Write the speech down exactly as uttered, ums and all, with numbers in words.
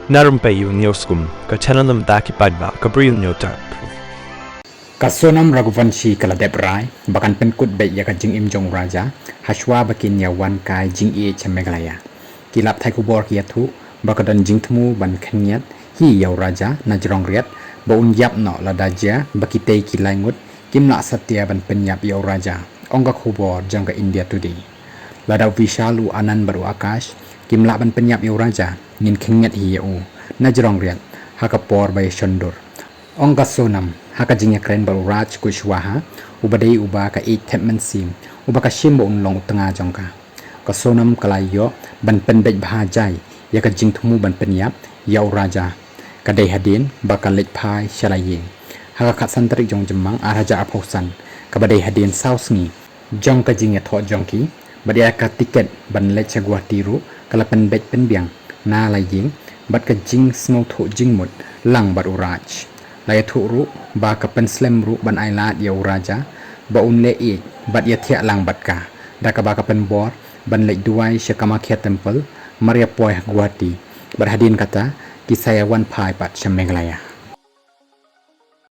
Na rympei ïa u News Kum, ka channel na bynta ki paidbah ka Bri u Hynñiewtrep. Ka Sonam Raghuvanshi ka la dep rai ba kan pynkut beit ïa ka jingim jong u Raja hashwa ba kin ïa wan kai jingïeit sha Meghalaya. Ki lad pathai khubor ki ïathuh ba ka don jingthmu ban khynñiat hi ïa u Raja na jrong riat ba un ïap noh lada jia ba kitei ki lai ngut kim lah satia ban pynïap ïa u Raja, ong ka khubor jong ka India Today. Lada u Vishal, u Anand bad u Akash kim lah ban pynïap ïa u Raja, ngin khynñiat hi ïa u na jrong riat ha ka por ba ïashon dur, ong ka Sonam ha ka jingïakren bad u Raj Kushwaha, uba dei uba ka ïeit thep mynsiem, uba ka shim ba un long u tnga jong ka. Ka Sonam ka la ïoh ban pynbeit bha jai ïa ka jingthmu ban pynïap ïa u Raja, ka dei hadien ba ka leit phai sha la ïing ha ka khatsan tarik jong Jymmang ar hajar arphew san, kaba dei hadien saw sngi jong ka jingïathoh jong ki, bad ïa ka tiket ban leit sha Guwahati ruh ka la pynbeit pynbiang na la ïing bad ka jingsngewthuh jingmut lang bad u Raj. La ïathuh ruh ba ka pynslem ruh ban ailad ïa u Raja ba un leh ïeit bad ïathiah lang bad ka, da kaba ka pynbor ban leit duwai sha Kamakhya Temple mar ïa poi ha Guwahati, bad hadien kata ki sa ïa wan phai pat sha Meghalaya.